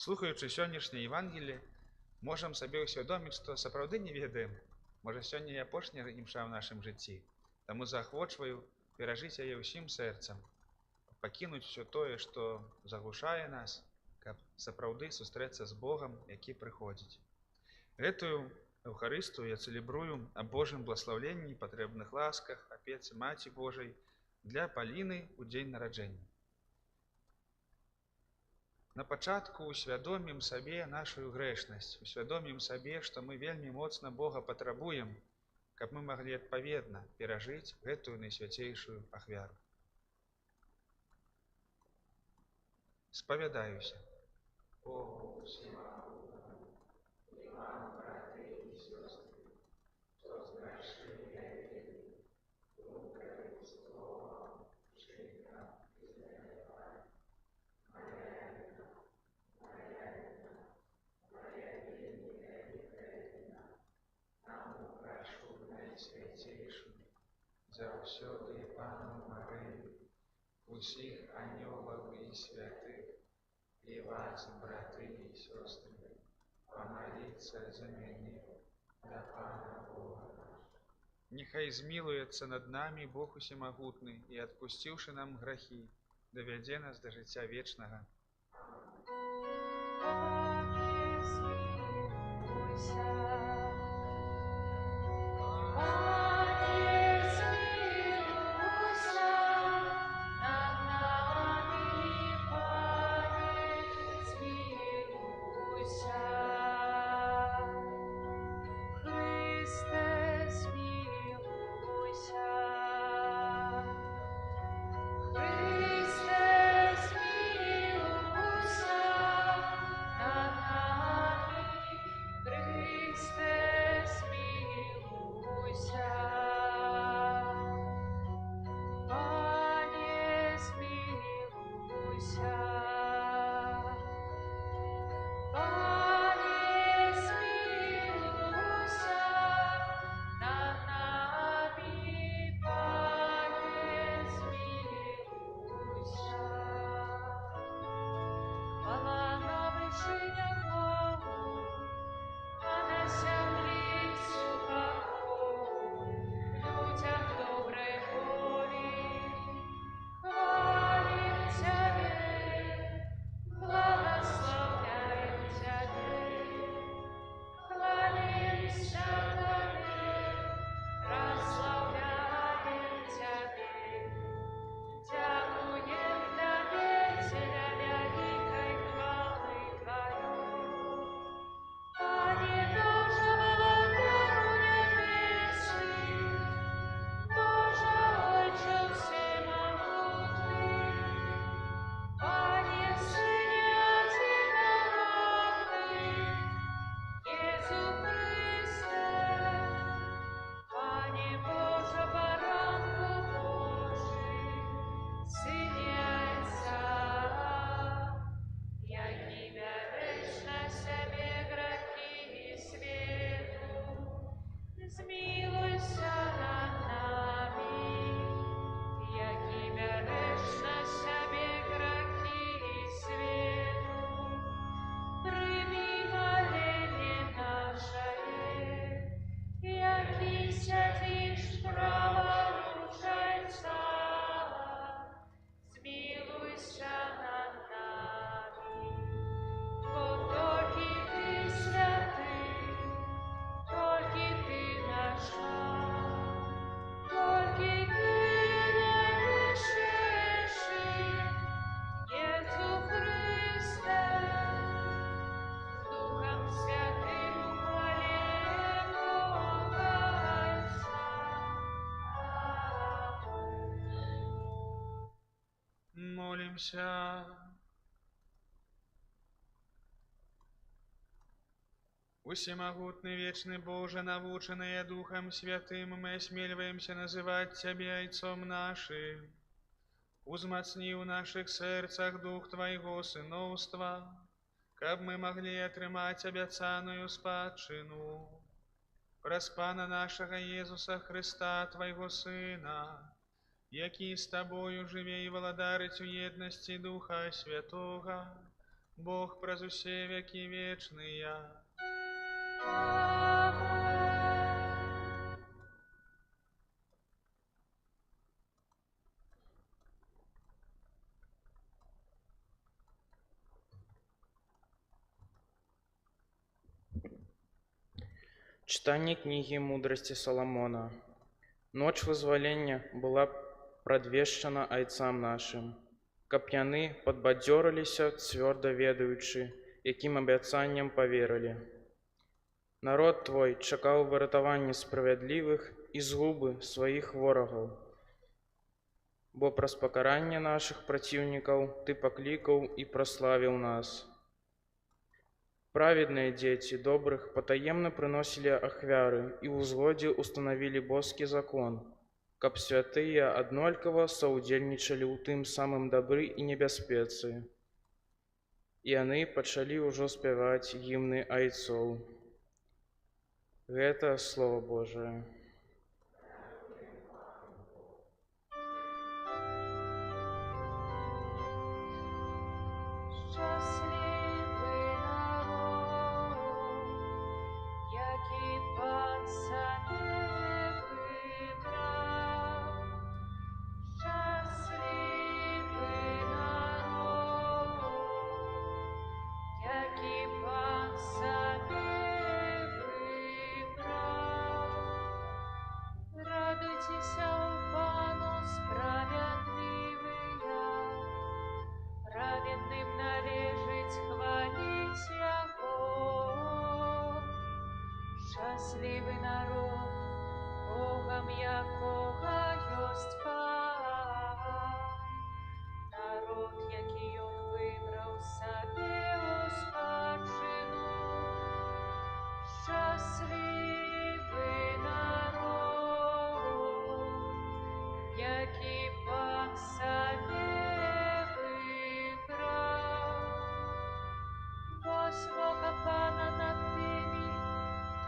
Слухаючы сённяшняе Евангелле, можам сабе ўсвядоміць, што сапраўды не ведаем, можа, сёння і апошняя імша ў нашым жыцці. Таму заахвочваю перажыць яе ўсім сэрцам, пакінуць усё тое, што заглушае нас, каб сапраўды сустрэцца з Богам, які прыходзіць. Гэтую Эўхарыстыю я цэлебрую аб Божым бласлаўленні, патрэбных ласках, апецы Маці Божай для Паліны ў дзень нараджэння. На пачатку усвядомім сабе нашу грэшнасць, усвядомім сабе, што мы вельмі моцна Бога патрабуем, каб мы маглі адпаведна перажыць гэтую найсвяцейшую ахвяру. Спавядаюся Богу усемагутнаму і вам, браты і сёстры, што зграшыў я вельмі, думкаю, словам, учынкам і занядбаннем. Мая віна, мая віна, мая вельмі вялікая віна. Таму прашу найсвяцейшую, заўсёды Панну Марыю, усіх анёлаў і святых, і вас, браты і сёстры, памаліцца за мяне да Пана Бога нашага. Няхай змілуецца над намі Бог усемагутны і, адпусціўшы нам грахі, давядзе нас да жыцця вечнага. Пане, змілуйся. Пане, змілуйся над намі, Пане, змілуйся. Хрысце, змілуйся. Хрысце, змілуйся над намі, Хрысце, змілуйся. Пане, змілуйся. Пане, змілуйся над намі, Пане, змілуйся. Хвала на вышынях Богу, а на зямлі супакой, людзям добрай волі. Хвалім Цябе, благаслаўляем Цябе, кланяемся Табе, праслаўляем Цябе. Дзякуем Табе дзеля вялікай хвалы Тваёй. Пане Божа, Валадару нябесны, Божа, Ойча ўсемагутны, Пане, Сыне адзінародны, Езу Хрысце, Пане Божа, Баранку Божы, Сыне Айца, які бярэш на сябе грахі свету, змілуйся над намі, які бярэш на сябе грахі свету, прымі маленне нашае, які сядзіш праваруч Айца, змілуйся над намі, бо толькі Ты святы, толькі Ты наш Пан, толькі Ты найвышэйшы, Езу Хрысце, з Духам Святым у хвале Бога Айца. Амэн. Молімся. Усемагутны вечны Божа, навучаныя Духам Святым, мы асмельваемся называць Цябе Айцом нашым. Узмацні ў нашых сэрцах Дух Твайго сыноўства, каб мы маглі атрымаць абяцаную спадчыну. Праз Пана нашага Езуса Хрыста, Твайго Сына, які з Табою жыве і валадарыць у еднасці Духа Святога, Бог праз усе вякі вечныя. Амэн. Чытанне кнігі «Мудрасці Саламона». Ноч вызвалення была прадвешчана айцам нашым, каб яны падбадзёрыліся, цвёрда ведаючы, якім абяцанням паверылі. Народ твой чакаў выратавання справядлівых і згубы сваіх ворагаў, бо праз пакаранне нашых праціўнікаў ты паклікаў і праславіў нас. Праведныя дзеці добрых патаемна прыносілі ахвяры і ў згодзе устанавілі боскі закон, каб святыя аднолькава саўдзельнічалі ў тым самым дабры і небяспецы. І яны пачалі ўжо спяваць гімны айцоў. Гэта Слова Божае. Шчаслівы народ, які Пан сабе выбраў. Шчаслівы народ, які Пан сабе выбраў. Радуйцеся ў Пану, справядлівыя, праведным належыць хваліць Яго. Шчаслівы народ, Богам якога ёсць Пан, народ, які ён выбраў сабе ў спадчыну. Шчаслівы народ, які Пан сабе выбраў. Вось вока Пана над тымі,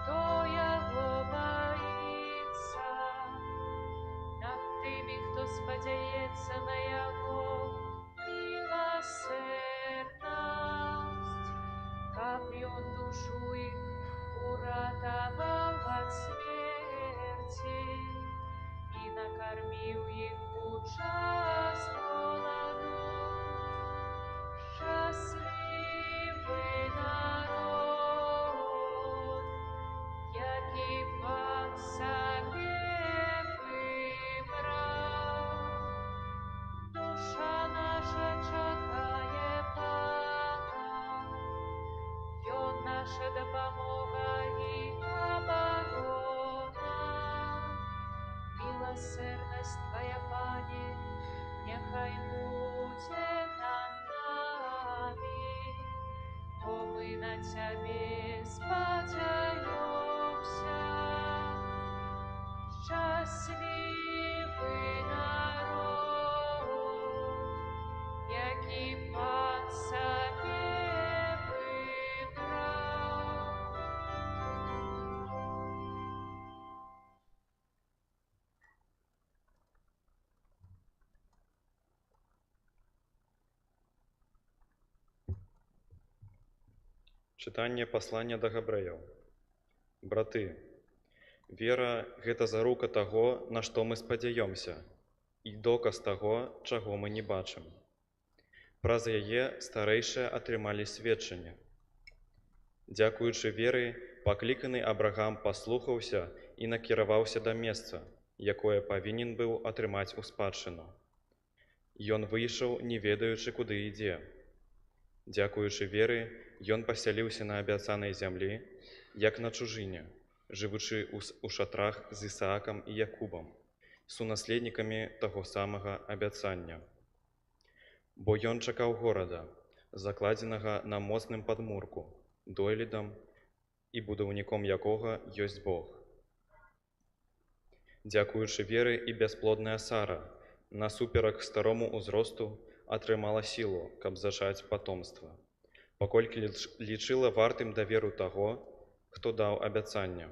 хто Яго баіцца, над тымі, хто спадзяецца на Яго міласэрнасць, каб ён душу іх уратаваў ад смерці і накарміў іх у час голаду. Шчаслівы народ, які Пан сабе выбраў. Душа наша чакае Пана, Ён наша дапамога і абарона. Міласэрнасць Твая, Пане, няхай будзе над намі, бо мы на Цябе спадзяёмся. Шчаслівы народ, які Пан сабе выбраў. Чытанне паслання да габрэяў. Браты, вера гэта зарука таго, на што мы спадзяёмся, і доказ таго, чаго мы не бачым. Праз яе старэйшыя атрымалі сведчанне. Дзякуючы веры, пакліканы Абрагам паслухаўся і накіраваўся да месца, якое павінен быў атрымаць у спадчыну. Ён выйшаў, не ведаючы, куды ідзе. Дзякуючы веры, ён пасяліўся на абяцанай зямлі, як на чужыне, жывучы ў шатрах з Ісаакам і Якубам, сунаследнікамі таго самага абяцання. Бо ён чакаў горада, закладзенага на моцным падмурку, дойлідам і будаўніком якога ёсць Бог. Дзякуючы веры і бясплодная Сара, насуперак старому ўзросту, атрымала сілу, каб зачаць патомства, паколькі лічыла вартым даверу таго, хто даў абяцанне.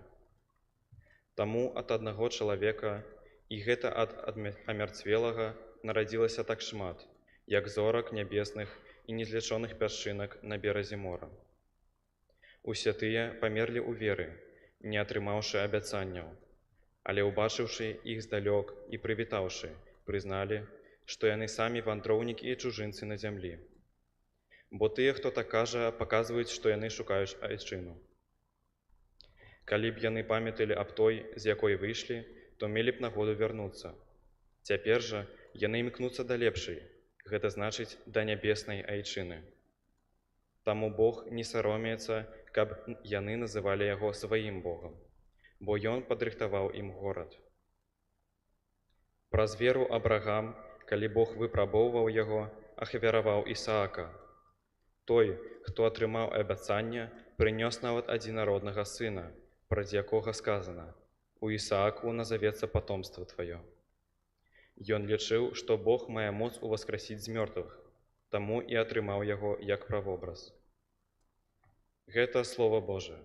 Таму ад аднаго чалавека, і гэта ад амярцвелага, нарадзілася так шмат, як зорак нябесных і незлічоных пясчынак на беразе мора. Усе тыя памерлі ў веры, не атрымаўшы абяцанняў, але ўбачыўшы іх здалёк і прывітаўшы, прызналі, што яны самі вандроўнікі і чужынцы на зямлі. Бо тыя, хто так кажа, паказваюць, што яны шукаюць айчыну. Калі б яны памяталі аб той, з якой выйшлі, то мелі б нагоду вярнуцца. Цяпер жа яны імкнуцца да лепшай, гэта значыць да нябеснай айчыны. Таму Бог не саромеецца, каб яны называлі яго сваім Богам, бо ён падрыхтаваў ім горад. Праз веру Абрагам, калі Бог выпрабоўваў яго, ахвяраваў Ісаака. Той, хто атрымаў абяцанне, прынёс нават адзінароднага сына, праз якога сказана: «У Ісааку назавецца патомства тваё». Ён лічыў, што Бог мае моц уваскрасіць з мёртвых, таму і атрымаў яго як правобраз. Гэта Слова Божае.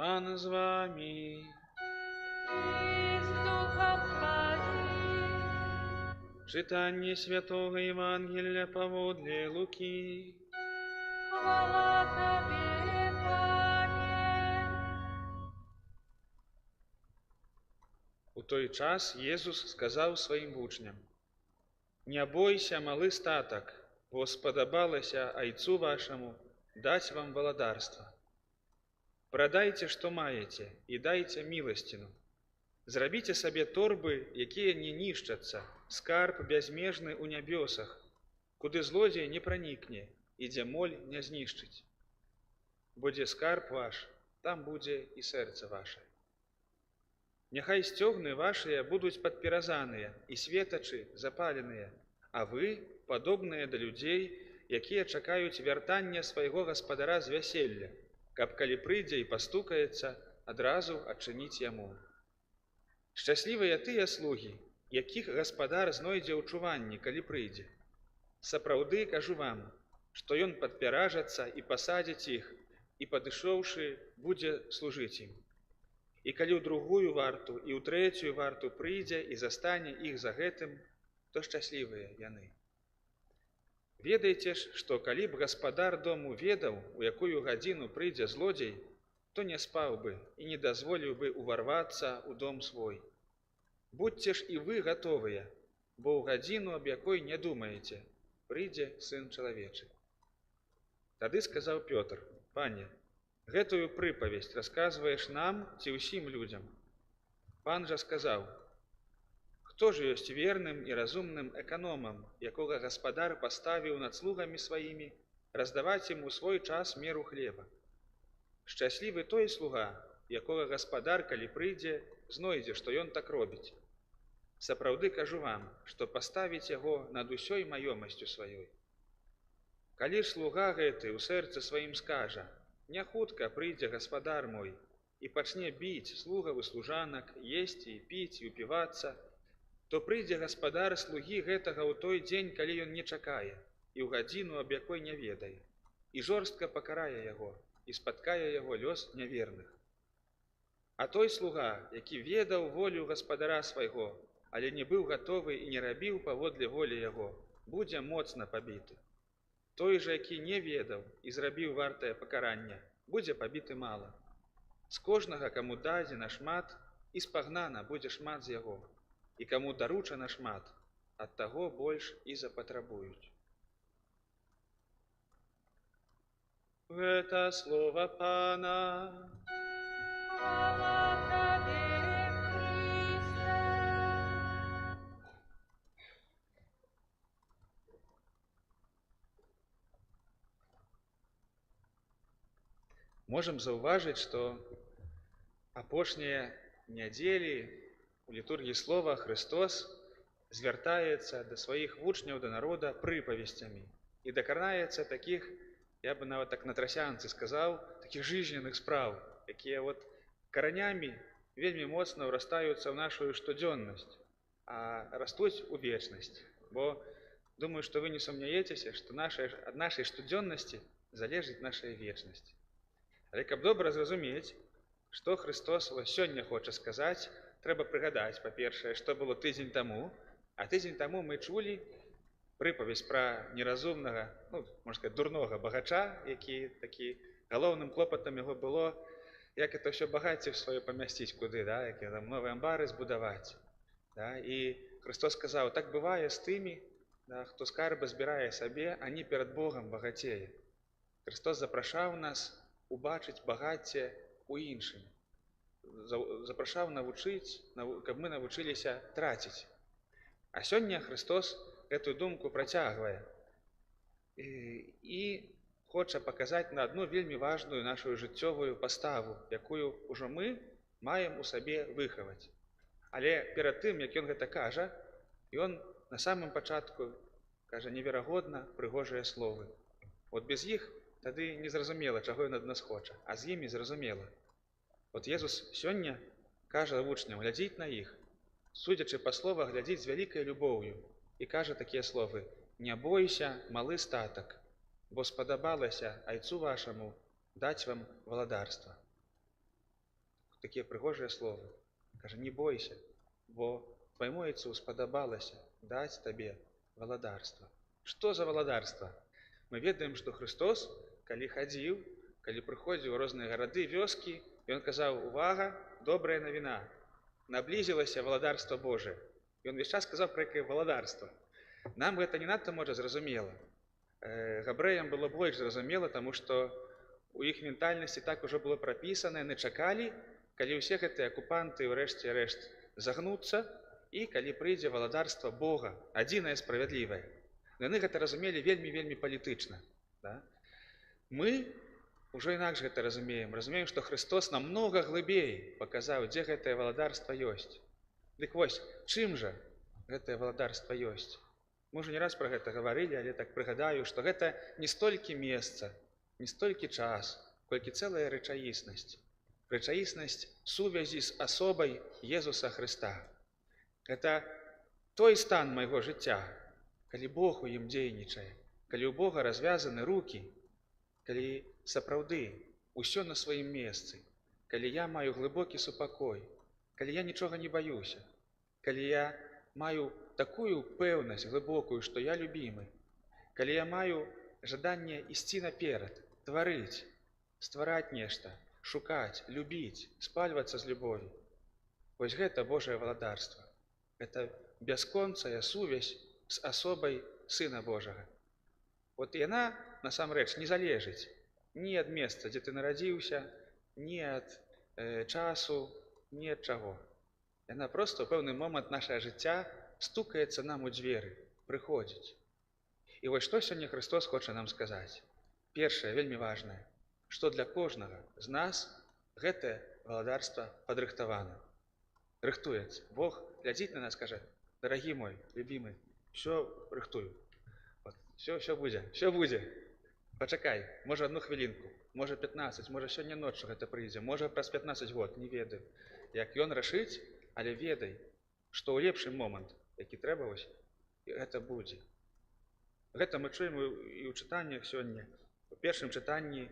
Пан з вамі. І з духам тваім. Чытанне святога Евангелля паводле Лукі. Хвала Табе, Пане. У той час Езус сказаў сваім вучням: «Не бойся, малы статак, бо спадабалася Айцу вашаму даць вам валадарства. Прадайце, што маеце, і дайце міласціну. Зрабіце сабе торбы, якія не нішчацца, скарб бязмежны ў нябёсах, куды злодзей не пранікне і дзе моль не знішчыць. Бо дзе скарб ваш, там будзе і сэрца ваше. Няхай сцёгны вашыя будуць падперазаныя і светачы запаленыя, а вы падобныя да людзей, якія чакаюць вяртання свайго гаспадара з вяселля, каб калі прыйдзе і пастукаецца, адразу адчыніць яму. Шчаслівыя тыя слугі, якіх гаспадар знойдзе ў чуванні, калі прыйдзе. Сапраўды кажу вам, што ён падпяражацца і пасадзіць іх, і, падышоўшы, будзе служыць ім. І калі ў другую варту і ў трэцюю варту прыйдзе і застане іх за гэтым, то шчаслівыя яны. Ведайце ж, што калі б гаспадар дому ведаў, у якую гадзіну прыйдзе злодзей, то не спаў бы і не дазволіў бы ўварвацца ў дом свой. Будьце ж і вы гатовыя, бо ў гадзіну, аб якой не думаеце, прыйдзе Сын Чалавечы. Тады сказаў Пётр: «Пане, гэтую прыпавесць расказваеш нам ці ўсім людзям?» Пан жа сказаў: «Хто ж ёсць верным і разумным эканомам, якога гаспадар паставіў над слугамі сваімі, раздаваць ім у свой час меру хлеба? Шчаслівы той слуга, якога гаспадар, калі прыйдзе, знойдзе, што ён так робіць. Сапраўды кажу вам, што паставіць яго над усёй маёмасцю сваёй. Калі ж слуга гэты ў сэрцы сваім скажа: не хутка прыйдзе гаспадар мой, і пачне біць слугаў і служанак, есці і піць і упівацца, то прыйдзе гаспадар слугі гэтага ў той дзень, калі ён не чакае, і ў гадзіну, аб якой не ведае, і жорстка пакарае яго, і спаткае яго лёс няверных. А той слуга, які ведаў волю гаспадара свайго, але не быў гатовы і не рабіў паводле волі яго, будзе моцна пабіты. Той жа, які не ведаў і зрабіў вартае пакаранне, будзе пабіты мала. З кожнага, каму дадзена шмат, і спагнана будзе шмат з яго, і каму даручана шмат, ад таго больш і запатрабуюць». Гэта слова Пана. Хвала Табе, Можам заўважыць, што апошнія нядзелі у літургіі слова Хрыстос звяртаецца да сваіх вучняў, да народа прыпавесцямі і дакранаецца такіх, я бы нават так на трасянцы сказаў, такіх жизненных спраў, якія вот каранямі вельмі моцна ўрастаюцца ў нашу штодзённасць, а растуць у вечнасць. Бо думаю, што вы не сумняецеся, што ад нашай штодзённасці залежыць наша вечнасць. Але каб добра зразумець, што Хрыстос вось сёння хоча сказаць, трэба прыгадаць, па-першае, што было тыдзень таму. А тыдзень таму мы чулі прыпавесць пра неразумнага, ну, можна сказаць, дурнога багача, які такі галоўным клопатам яго было, як это ўсё багацце сваё памясціць куды, да, як там новыя амбары збудаваць. Да? І Хрыстос сказаў, так бывае з тымі, да, хто скарбы збірае сабе, а не перад Богам багацее. Хрыстос запрашаў нас убачыць багацце у іншым. Запрашаў навучыць, каб мы навучыліся траціць. А сёння Хрыстос гэтую думку працягвае і хоча паказаць на адну вельмі важную нашу жыццёвую паставу, якую ўжо мы маем у сабе выхаваць. Але перад тым, як ён гэта кажа, ён на самым пачатку кажа неверагодна прыгожыя словы. Вот без іх тады незразумела, чаго ён ад нас хоча, а з імі зразумела. Вот Езус сёння кажа вучням глядзіць на іх, судзячы па словах, глядзіць з вялікай любоўю, і кажа такія словы: «Не бойся, малы статак, бо спадабалася айцу вашаму даць вам валадарства». Такія прыгожыя словы. Кажа, не бойся, бо твайму айцу спадабалася даць табе валадарства. Што за валадарства? Мы ведаем, што Хрыстос, калі хадзіў, калі прыходзіў у розныя гарады, вёскі, ён казаў: увага, добрая навіна, наблізілася валадарства Божае. Ён увесь час казаў пра якое валадарства. Нам гэта не надта, можа, зразумела. Габрэям было больш зразумела, таму што у іх ментальнасці так ужо было прапісана, яны чакалі, калі ўсе гэтыя акупанты ўрэшце рэшт загнуцца і калі прыйдзе валадарства Бога, адзінае справядлівае. Но яны гэта разумелі вельмі-вельмі палітычна. Да? Мы ўжо інакш гэта разумеем. Разумеем, што Хрыстос намнога глыбей паказаў, дзе гэтае валадарства ёсць. Дык вось, чым жа гэтае валадарства ёсць? Мы ўжо не раз пра гэта гаварылі, але так прыгадаю, што гэта не столькі месца, не столькі час, колькі цэлая рэчаіснасць. Рэчаіснасць сувязі з асобай Езуса Хрыста. Гэта той стан майго жыцця, калі Бог у ім дзейнічае, калі ў Бога развязаны рукі, калі сапраўды ўсё на сваім месцы, калі я маю глыбокі супакой, калі я нічога не баюся, калі я маю такую пэўнасць глыбокую, што я любімы, калі я маю жаданне ісці наперад, тварыць, ствараць нешта, шукаць, любіць, спальвацца з любові. Вось гэта Божае валадарства. Гэта бясконцая сувязь з асобай Сына Божага. Вот яна, насамрэч, не залежыць ні ад месца, дзе ты нарадзіўся, ні ад часу, ні ад чаго. Яна проста ў пэўны момант нашага жыцця стукаецца нам у дзверы, прыходзіць. І вось што сёння Хрыстос хоча нам сказаць. Першае, вельмі важнае, што для кожнага з нас гэтае валадарства падрыхтавана. Рыхтуецца. Бог глядзіць на нас, кажа: дарагі мой, любімы, всё рыхтую. Вот, всё будзе, всё будзе. Пачакай, можа, одну хвілінку, можа, 15, можа, сёння ноччу гэта прыйдзе, можа, праз 15 год, не ведаю. Як ён рашыць, але ведай, што ў лепшы момант, які трэба, вось, гэта будзе. Гэта мы чуем і ў чытаннях сёння. У першым чытанні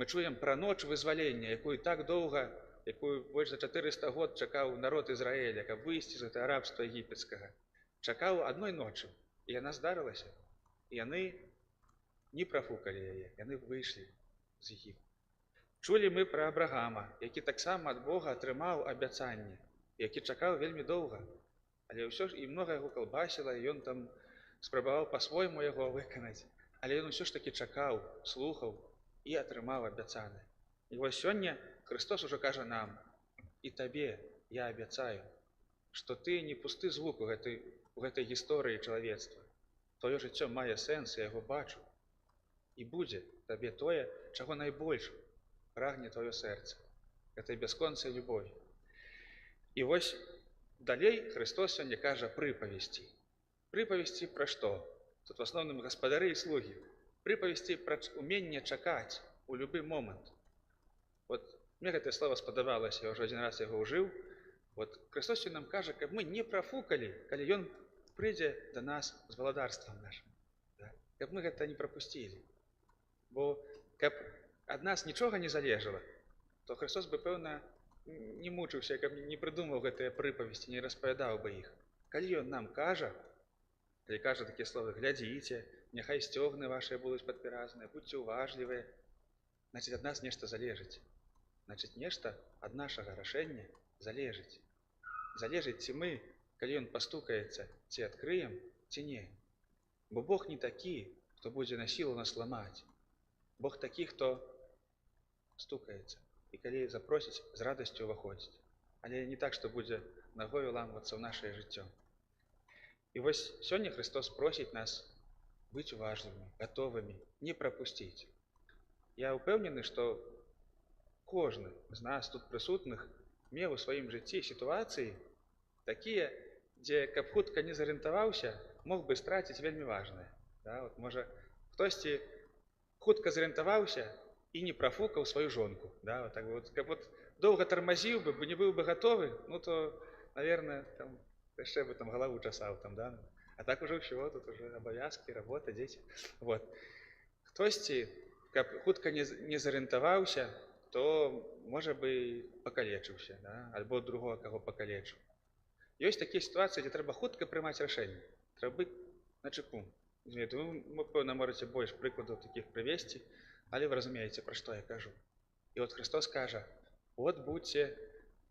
мы чуем пра ноч вызвалення, якую так доўга, якую больш за 400 год чакаў народ Ізраэля, каб выйсці з гэтага рабства егіпецкага. Чакаў адной ночы, і яна здарылася. І яны не прафукалі яе, яны выйшлі з Егіпта. Чулі мы пра Абрагама, які таксама ад Бога атрымаў абяцанне, які чакаў вельмі доўга. Але ўсё ж і многа яго калбасіла, і ён там спрабаваў па-свойму яго выканаць. Але ён усё ж такі чакаў, слухаў і атрымаў абяцанне. І вось сёння Хрыстос ужо кажа нам: і табе я абяцаю, што ты не пусты звук у гэтай гісторыі чалавецтва. Твоё жыццё мае сэнс, я яго бачу. І будзе табе тое, чаго найбольш прагне тваё сэрца, гэтай бясконцай любові. І вось далей Хрыстос сёння кажа прыпавесці. Прыпавесці пра што? Тут в асноўным гаспадары і слугі. Прыпавесці пра уменне чакаць у любы момант. Вот мне гэтае слова спадабалася, я ўжо адзін раз яго ўжыў. Вот Хрыстос сёння нам кажа, каб мы не прафукалі, калі Ён прыйдзе да нас з валадарствам нашым. Да? Каб мы гэта не прапусцілі. Бо каб ад нас нічога не залежала, то Хрыстос бы, пэўна, не мучыўся, каб не прыдумаў гэтыя прыпавесці, не распавядаў бы іх. Калі ён нам кажа, калі кажа такія словы: «Глядзіце, няхай сцёгны вашыя будуць падперазаныя, будьце уважлівыя», значыць, ад нас нешта залежыць. Значыць, нешта ад нашага рашэння залежыць. Залежыць, ці мы, калі ён пастукаецца, ці адкрыем, ці не. Бо Бог не такі, хто будзе на сілу нас ламаць. Бог такі, хто стукаецца. І калі запросіць, з радасцю ўваходзіць. Але не так, што будзе нагою ламвацца ў нашае жыццё. І вось сёння Хрыстос просіць нас быць уважлівымі, гатовымі, не прапусціць. Я ўпэўнены, што кожны з нас тут прысутных меў у сваім жыцці сітуацыі такія, дзе, каб хутка не зарыентаваўся, мог бы страціць вельмі важнае. Да? Вот, можа, хтосьці хутка зарыентаваўся і не прафукаў сваю жонку. Да? Вот так вот, каб вот доўга тармазіў бы, не быў бы гатовы, ну то, наверное, там, яшчэ бы там галаву часаў там, да? А так уже ўсё, тут уже абавязкі, работа, дзеці. Вот. Хтосьці, каб хутка не зарыентаваўся, то, можа бы, пакалечыўся, да? Альбо другога каго пакалечыў. Ёсць такія сітуацыі, дзе трэба хутка прымаць рашэнне. Трэба быць начеку. Разумееце, вы, пэўна, можаце больш прыкладаў такіх прывесці, але вы разумееце, пра што я кажу. І от Хрыстос кажа: вот будьте.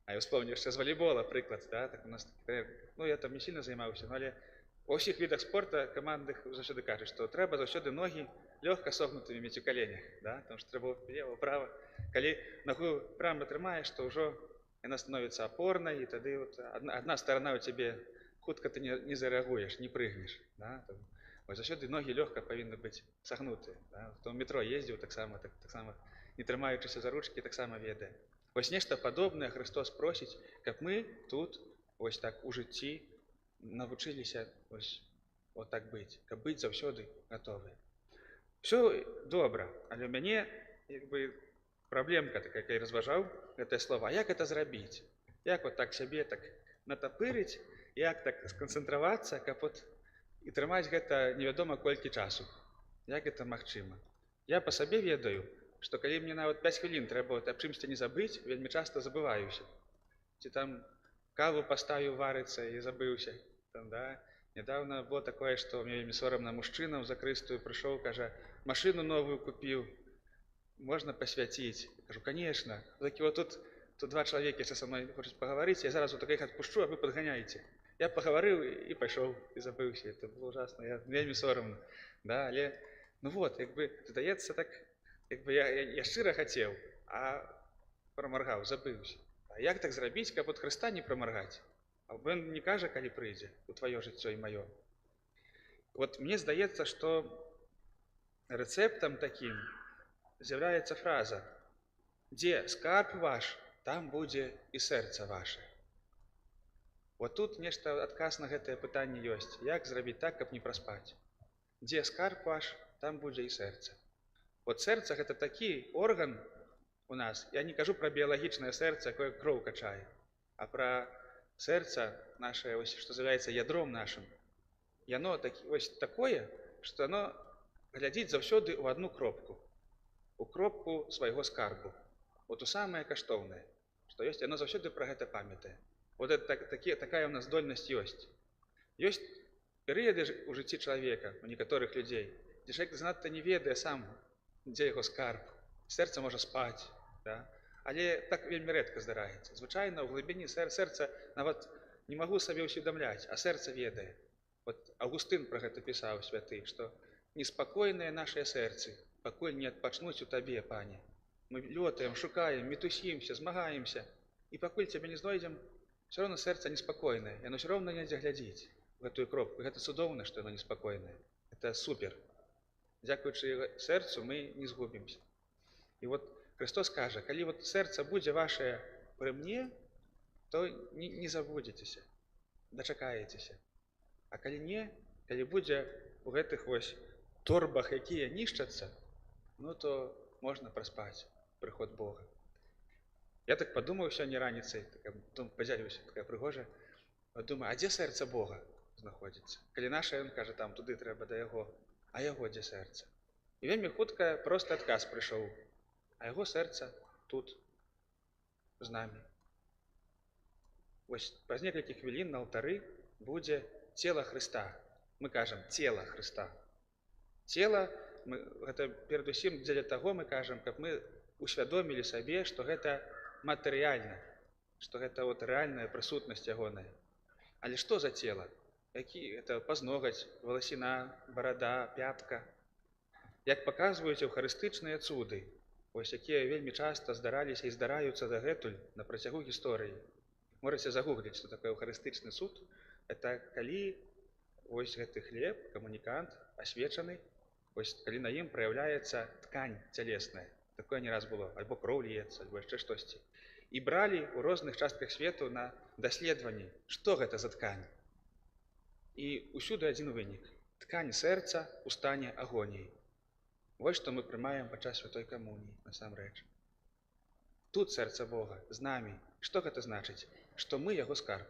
А я вспомню яшчэ з валейбола прыклад, да, так у нас такі трэнер, ну, я там не сильно займаўся, но але ва ўсіх відах спорта камандных заўсёды кажуць, што трэба заўсёды ногі лёгка согнутымі мець у каленях, да, потому что трэба влево, вправо. Калі нагу прямо трымаеш, то ўжо яна становіцца апорнай, і тады вот адна сторона у цябе, хутка ты не зарэагуеш, не прыгнеш, да, там. Вось заўсёды ногі лёгка павінны быць сагнутыя. Да? Хто ў метро ездзіў, таксама, так, таксама не трымаючыся за ручкі, таксама ведае. Вось нешта падобнае Хрыстос просіць, каб мы тут вось так у жыцці навучыліся вось вот так быць, каб быць заўсёды гатовы. Всё добра, але ў мяне як бы праблемка такая, я разважаў гэтае слова, як это зрабіць? Як вот так сябе так натапырыць, як так сканцэнтравацца, каб вот і трымаць гэта невядома колькі часу? Як это магчыма? Я па сабе ведаю, што калі мне нават 5 хвілін трэба вот аб чымсьці не забыць, вельмі часта забываюся. Ці там каву паставіў варыцца і забыўся. Там, да? Нядаўна было такое, што мне вельмі сорамна, мужчына ў закрыстую прыйшоў, кажа: «Машину новую купіў, можна пасвяціць?» Кажу: «Конечно». Такі вот тут два чалавекі яшчэ са мной хочуць пагаварыць, я зараз вот іх адпушчу, а вы падганяйце. Я пагаварыў і пайшоў, і забыўся. Это было ужасно, я вельмі сорамна. Да, але, ну вот, як бы, здаецца, так, як бы я шчыра хацеў, а прамаргаў, забыўся. А як так зрабіць, каб от Хрыста не прамаргаць? А ён не кажа, калі прыйдзе у тваё жыццё і маё. Вот мне здаецца, што рэцэптам такім з'яўляецца фраза: «Дзе скарб ваш, там будзе і сэрца ваше». Вот тут нешта адказ на гэтае пытанне ёсць. Як зрабіць так, каб не праспаць? Дзе скарб ваш, там будзе і сэрца. Вот сэрца — гэта такі орган у нас. Я не кажу пра біялагічнае сэрца, якое кроў качае, а пра сэрца наше, ось, што з'яўляецца ядром нашым. Яно так, ось такое, што яно глядзіць заўсёды ў адну кропку, у кропку свайго скарбу. Вот у самае каштоўнае, што ёсць, яно заўсёды пра гэта памятае. Вот это такая у нас здольнасць ёсць. Ёсць перыяды у жыцці чалавека, у некаторых людзей, дзе чалавек занадта не ведае сам, дзе яго скарб. Сэрца можа спаць, да? Але так вельмі рэдка здараецца. Звычайна, ў глыбіні сэрца нават не магу сабе ўсведамляць, а сэрца ведае. Вот Августын пра гэта пісаў, святы, што неспакойныя нашыя сэрцы, пакуль не адпачнуць у табе, Пане. Мы лётаем, шукаем, мітусімся, змагаемся, і пакуль цябе не знойдзем, всё равно сэрца неспакойнае, яно всё равно недзе глядзіць в гэтую кропку. Гэта цудоўна, што яно неспакойнае. Это супер. Дзякуючы сэрцу мы не згубімся. І вот Хрыстос кажа, калі вот сэрца будзе вашае пры мне, то не забудзецеся, дачакаецеся. А калі не, калі будзе у гэтых вось торбах, якія нішчацца, ну то можна праспаць прыход Бога. Я так падумаў сёння раніцай, такая, падзялюся, такая прыгожая, думаю, а дзе сэрца Бога знаходзіцца? Калі наша, ён кажа, там туды трэба да яго, а яго дзе сэрца? І вельмі хутка просты адказ прыйшоў. А яго сэрца тут з намі. Вось праз некалькі хвілін на алтары будзе цела Хрыста. Мы кажам цела Хрыста. Цела, мы, гэта перадусім дзеля таго мы кажам, каб мы усвядомілі сабе, што гэта матэрыяльна, што гэта вот рэальная прысутнасць ягоная. Але што за цела? Які это пазногаць, валасіна, барада, пятка? Як паказваюць эўхарыстычныя цуды, вось якія вельмі часта здараліся і здараюцца дагэтуль на працягу гісторыі. Можаце загугліць, што такое эўхарыстычны цуд. Это калі вось гэты хлеб, камунікант, асвечаны, вось калі на ім праяўляецца ткань цялесная. Такое не раз было, альбо кроў льецца, альбо яшчэ штосьці. І бралі ў розных частках свету на даследаванні, што гэта за ткань. І ўсюды адзін вынік. Ткань сэрца ў стане агоніі. Вось што мы прымаем падчас святой камуніі, насамрэч. Тут сэрца Бога, з намі. Што гэта значыць? Што мы яго скарб.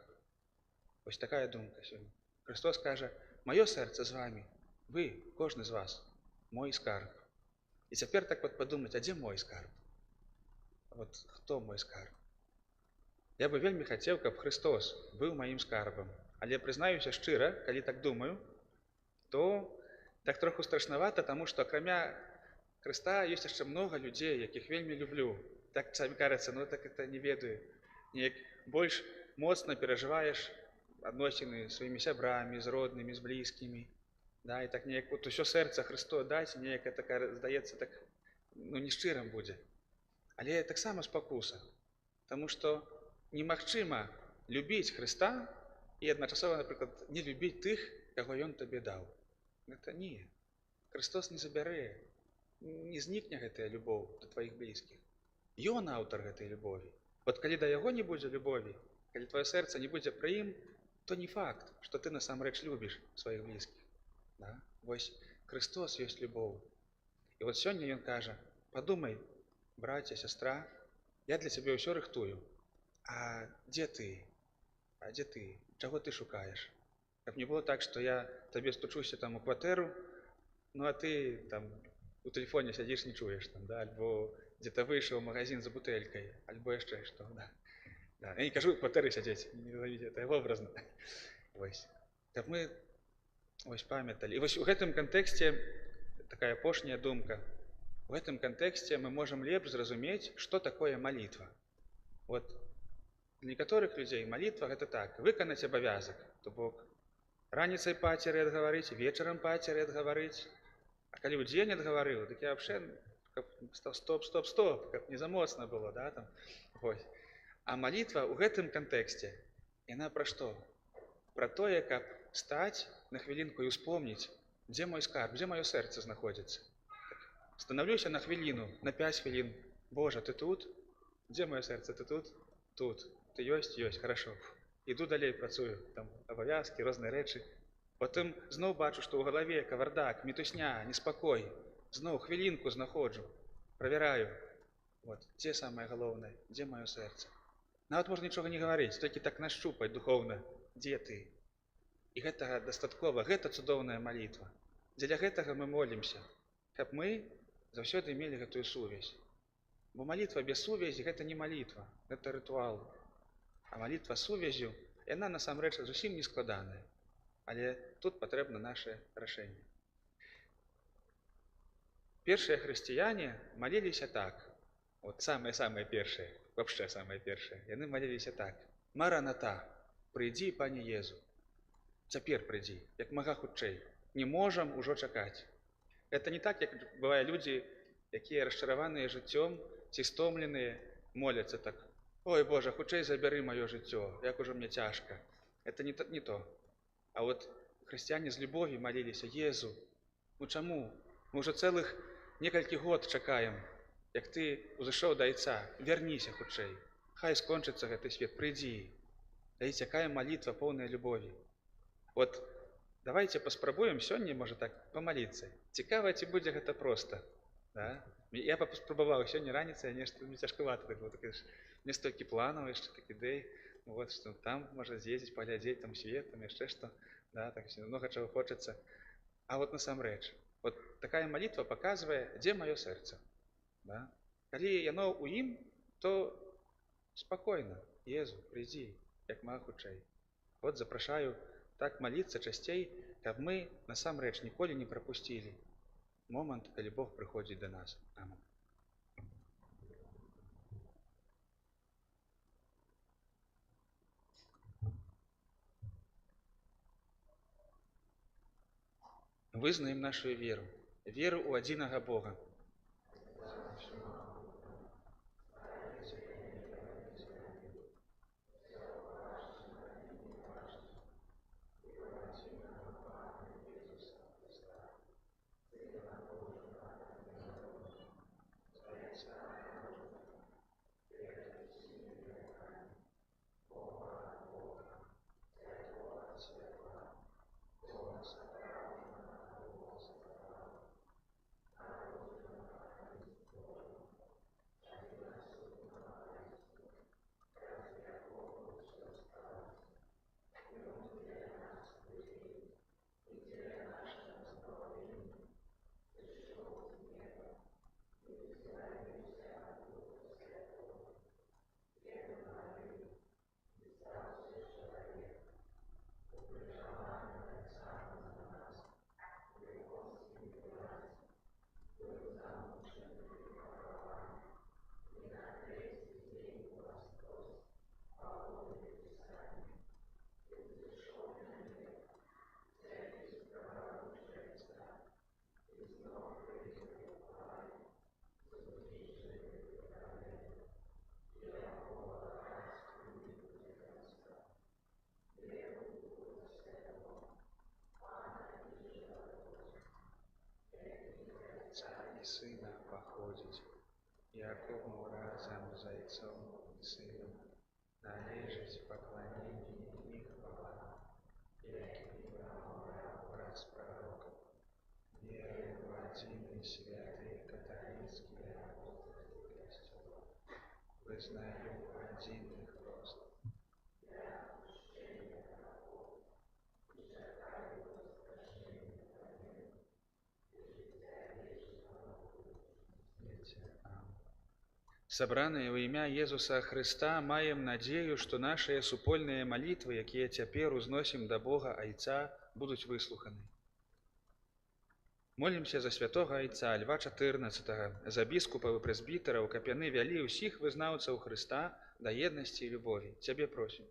Вось такая думка сёння. Хрыстос кажа, маё сэрца з вамі, вы, кожны з вас, мой скарб. І цяпер так вот падумаць, а дзе мой скарб? Вот хто мой скарб? Я бы вельмі хацеў, каб Хрыстос быў маім скарбам. Але прызнаюся шчыра, калі так думаю, то так троху страшнавата, таму што акрамя Хрыста ёсць яшчэ многа людзей, якіх вельмі люблю. Так самі кажацца, ну так это не ведаю. Неяк больш моцна перажываеш адносіны з сваімі сябрамі, з роднымі, з блізкімі. Да, і так неяк вот усё сэрца Хрысту даць, неяк это, здаецца, так, ну, нешчырым будзе. Але таксама спакуса, таму што немагчыма любіць Хрыста і адначасова, напрыклад, не любіць тых, каго ён табе даў. Гэта не. Хрыстос не забярэ, не знікне гэтая любоў да тваіх блізкіх. Ён аўтар гэтай любові. Вот калі да яго не будзе любові, калі тваё сэрца не будзе пры ім, то не факт, што ты насамрэч любіш сваіх блізкіх. Да? Вось Хрыстос ёсць любоў. І вот сёння ён кажа, падумай, браце, сястра, я для цябе ўсё рыхтую. А дзе ты? А дзе ты? Чаго ты шукаеш? Каб не было так, што я табе стучуся там у кватэру, ну а ты там у тэлефоне сядзіш, не чуеш там, да? Альбо где-то выйшаў у магазин за бутэлькай, альбо яшчэ што, да. Да. Я не кажу ў кватэры сядзець, не лавіце, это образно. Вось. Каб мы вось памяталі. І вось у гэтым кантэксце такая апошняя думка. У гэтым кантэксце мы можам лепш зразумець, што такое малітва. Вот для некаторых людзей малітва гэта так, выканаць абавязак, то бок раніцай пацеры адгаварыць, вечарам пацеры адгаварыць. А калі ў дзень адгаварыў, дык я вообще каб стоп, стоп, стоп, каб не замоцна было, да, там. Вось. А малітва ў гэтым кантэксце, яна пра што? Пра тое, каб стаць на хвілінку і успомніць, дзе мой скарб, дзе маё сэрца знаходзіцца. Так, станаўлюся на хвіліну, на 5 хвілін. Божа, ты тут? Дзе маё сэрца? Ты тут? Тут. Ты ёсць? Ёсць, хорошо. Іду далей, працую, там абавязкі, розныя рэчы. Потым зноў бачу, што ў галаве кавардак, мітусня, неспакой. Зноў хвілінку знаходжу, правяраю. Вот, дзе самае галоўнае, дзе маё сэрца? Нават можна нічога не гаварыць, толькі так нашчупаць духоўна, дзе ты? І гэтага дастаткова, гэта цудоўная малітва. Дзеля гэтага мы молімся, каб мы заўсёды мелі гэтую сувязь. Бо малітва без сувязі гэта не малітва, гэта рытуал. А малітва з сувяззю, яна насамрэч зусім не складаная. Але тут патрэбна наше рашэнне. Першыя хрысціяне маліліся так. Вот самыя-самыя першыя, вообще самыя першыя. Яны маліліся так. Мараната, прыйдзі, пане Езу. Цяпер прыйдзі, як мага хутчэй. Не можам ужо чакаць. Это не так, як бывае людзі, якія расчараваныя жыццём ці стомленыя, моляцца так. Ой, Божа, хутчэй забяры маё жыццё, як ужо мне цяжка. Это не то. А вот хрысціяне з любові маліліся: Езу, ну чаму? Мы ўжо цэлых некалькі год чакаем. Як ты узышоў да Айца, вярніся хутчэй. Хай скончыцца гэты свет, прыйдзі. Глядзіце, якая малітва поўная любові. Вот давайте паспрабуем сёння, можа так, памаліцца. Цікава, ці будзе гэта проста. Да? Я паспрабаваў сёння раніцай, нешта мне цяжкавата так было, таке ж, мне столькі планаў яшчэ, так ідэй, ну вот, што там можа з'ездзіць, паглядзець, там свет, там яшчэ што, да, так всё, много чаго хочацца. А вот насамрэч, вот такая малітва паказвае, дзе маё сэрца. Да? Калі яно ў ім, то спакойна, Езу, прыйдзі, як мага хутчэй. Вот запрашаю так маліцца часцей, каб мы насамрэч ніколі не прапусцілі момант, калі Бог прыходзіць да нас. Амэн. Вызнаем нашу веру, веру ў адзінага Бога. Сына паходзіць, якому разам з Айцом і Сынам належыць пакланенне і хвала, які прамаўляў праз прарокаў. Веру ў адзіны святы каталіцкі апостальскі Касцёл, вызнаю адзіны хрост. Сабраныя ў імя Езуса Хрыста, маем надзею, што нашыя супольныя малітвы, якія цяпер узносім да Бога Айца, будуць выслуханы. Молімся за святога Айца Льва XIV, за біскупаў і прэзбітараў, каб яны вялі ўсіх вызнаўцаў Хрыста да еднасці і любові. Цябе просім.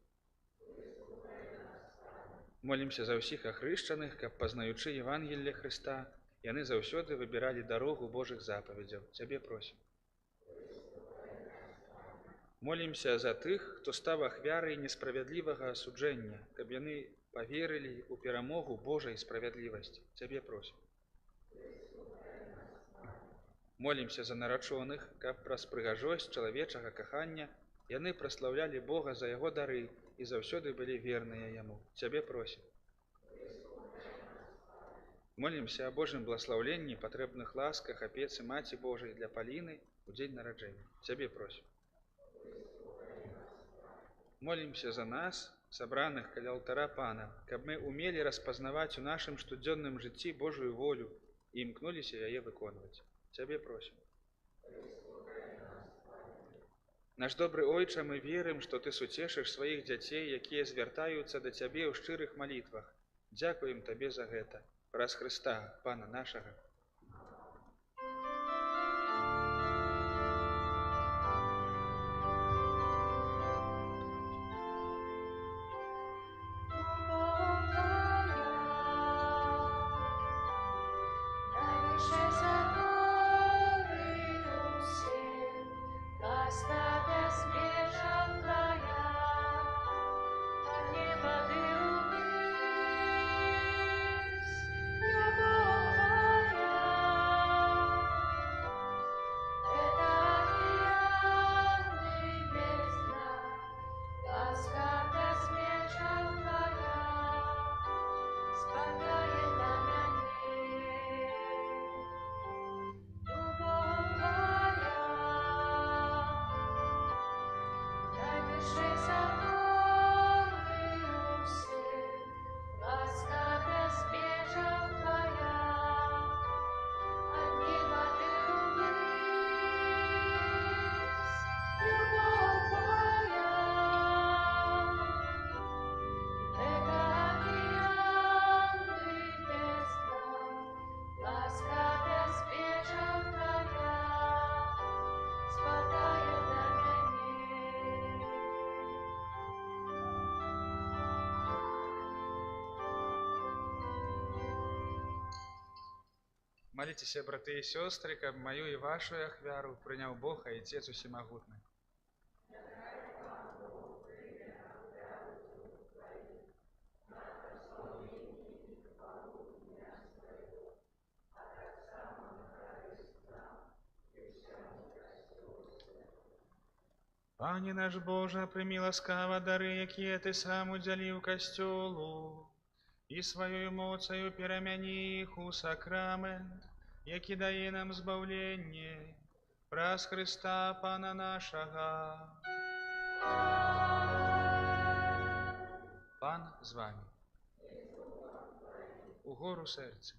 Молімся за ўсіх ахрышчаных, каб, пазнаючы Евангелле Хрыста, яны заўсёды выбіралі дарогу Божых запаведзяў. Цябе просім. Молімся за тых, хто стаў ахвярай несправядлівага асуджэння, каб яны паверылі ў перамогу Божай справядлівасці. Цябе просім. Молімся за нарачоных, каб праз прыгажосць чалавечага кахання яны праслаўлялі Бога за яго дары і заўсёды былі верныя яму. Цябе просім. Молімся о Божым бласлаўленні, патрэбных ласках, апецы Маці Божай для Паліны ў дзень нараджэння. Цябе просім. Молімся за нас, сабраных каля алтара Пана, каб мы умелі распазнаваць у нашым штодзённым жыцці Божую волю і імкнуліся яе выконваць. Цябе просім. Наш добры Ойча, мы верым, што Ты суцешыш сваіх дзяцей, якія звяртаюцца да Цябе ў шчырых малітвах. Дзякуем Табе за гэта. Праз Хрыста, Пана нашага. Любовь твоя. Маліцеся, браты і сёстры, каб маю і вашу ахвяру прыняў Бог Айцец усемагутны. Пане наш Божа, прымі ласкава дары, якія Ты сам удзяліў Касцёлу, і сваёю моцаю перамяні іх у сакрамент, які дае нам збаўленне, праз Хрыста Пана нашага. Пан з вамі. Угору сэрцы.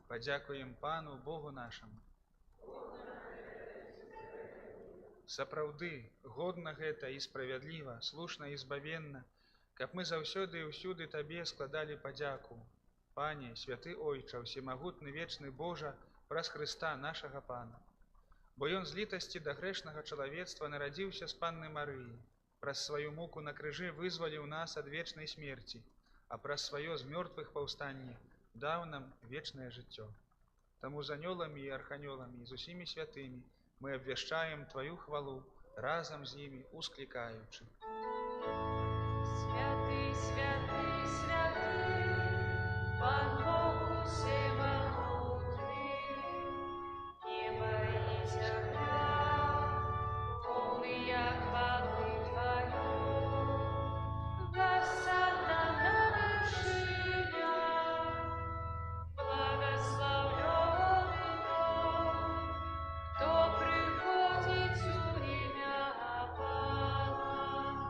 Падзякуем Пану Богу нашаму. Сапраўды, годна гэта і справядліва, слушна і збавенна, каб мы заўсёды і ўсюды Табе складалі падзяку. Пане, святы Ойча, усемагутны вечны Божа, праз Хрыста нашага Пана. Бо Ён з літасці да грэшнага чалавецтва нарадзіўся з Панны Марыі, праз сваю муку на крыжы вызваліў нас ад вечнай смерці, а праз сваё з мёртвых паўстанне даў нам вечнае жыццё. Таму з анёламі і арханёламі і з усімі святымі мы абвяшчаем Тваю хвалу, разам з імі усклікаючы. Святы, святы, святы, Пан Бог усемагутны, неба і зямля, поўныя хвалы Тваёй. Гасанна на вышынях, благаслаўлёны той, хто прыходзіць у імя Пана.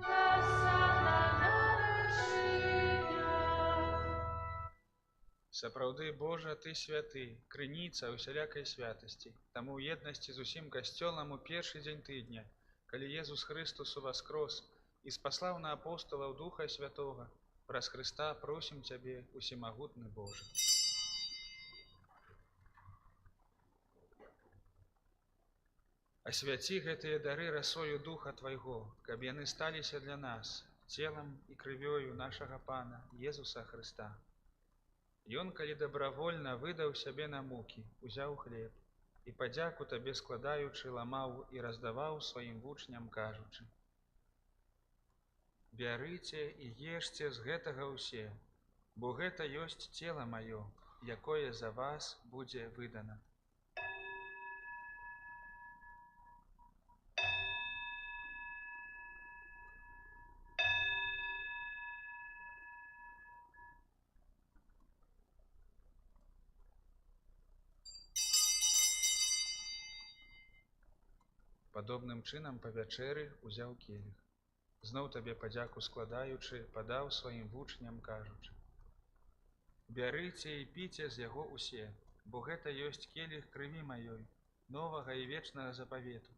Гасанна на вышынях. Сапраўды, Божа, Ты святы, крыніца ўсялякай святасці. Таму ў еднасці з усім Касцёлам у першы дзень тыдня, калі Езус Хрыстус уваскрос і спаслаў на апосталаў Духа Святога, праз Хрыста просім Цябе, усемагутны Божа. Асвяці гэтыя дары расою Духа Твайго, каб яны сталіся для нас целам і крывёю нашага Пана Езуса Хрыста. Ён, калі добравольна выдаў сябе на мукі, узяў хлеб і, падзяку Табе складаючы, ламаў і раздаваў сваім вучням, кажучы: Бярыце і ешце з гэтага ўсе, бо гэта ёсць цела маё, якое за вас будзе выдана. Падобным чынам па вячэры узяў келіх. Зноў Табе падзяку складаючы, падаў сваім вучням, кажучы: Бярыце і піце з яго ўсе, бо гэта ёсць келіх крыві маёй, новага і вечнага запавету,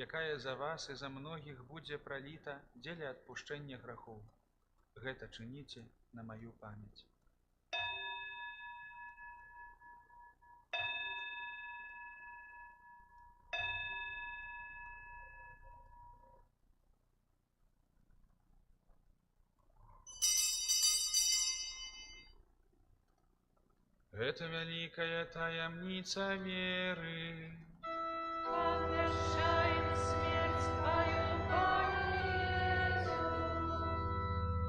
якая за вас і за многіх будзе праліта дзеля адпушчэння грахоў. Гэта чыніце на маю памяць. Гэта вялікая таямніца веры. Обвяшчаем смерць Тваю, Пане Езу,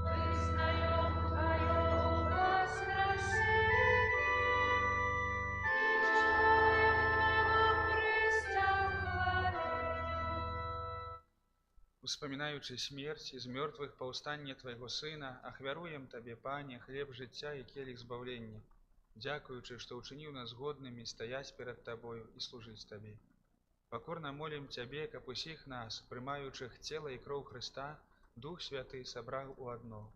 вызнаём Тваё ўваскрасенне і чакаем Твайго прыйсця ў хвале. Успамінаючы смерць і з мёртвых паўстанне Твайго Сына, ахвяруем Табе, Пане, хлеб жыцця і келіх збаўлення, дзякуючы, што ўчыніў нас годнымі стаяць перад Табою і служыць Табе. Пакорна молім Цябе, каб усіх нас, прымаючых цела і кроў Хрыста, Дух Святы сабраў у адно.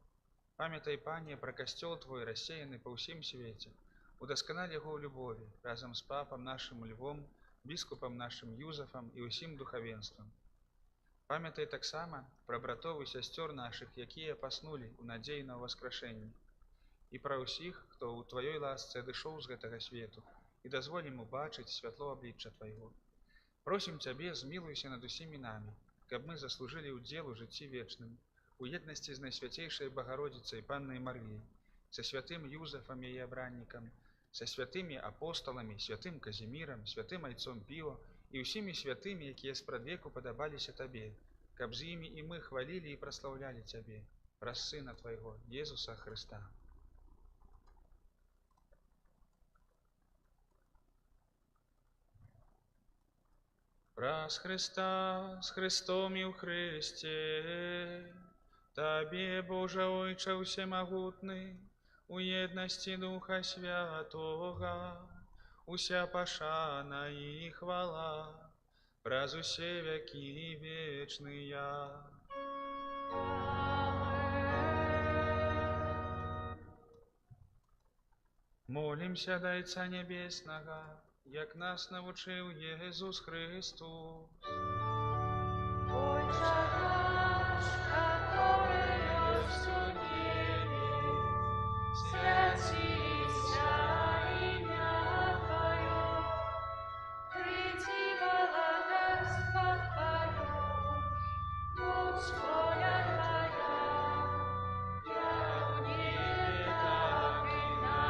Памятай, Пане, пра Касцёл Твой, рассеяны па ўсім свеце, удасканаль яго ў любові, разам з папам нашым Львом, біскупам нашым Юзафам і ўсім духавенствам. Памятай таксама пра братоў і сясцёр нашых, якія паснулі ў надзеі на ўваскрашэнне, і пра ўсіх, хто ў Тваёй ласцы адышоў з гэтага свету, і дазволь ім убачыць святло аблічча Твайго. Просім Цябе, змілуйся над усімі намі, каб мы заслужылі ўдзел у жыцці вечным, у еднасці з Найсвяцейшай Багародзіцай Паннай Марыяй, са святым Юзафам, яе абраннікам, са святымі апосталамі, святым Казімірам, святым айцом Піо і ўсімі святымі, якія спрадвеку падабаліся Табе, каб з імі і мы хвалілі і праслаўлялі Цябе, праз Сына Твайго, Езуса Хрыста. Праз Хрыста, з Хрыстом і ў Хрысце, Табе, Божа Ойча ўсемагутны, у еднасці Духа Святога, уся пашана і хвала, праз усе вякі вечныя. Молімся да Айца Нябеснага, як нас навучыў Езус Хрыстус. Ойча наш, каторы ёсць у небе, свяціся імя Тваё, прыйдзі валадарства Тваё, будзь воля Твая, як у небе, так і на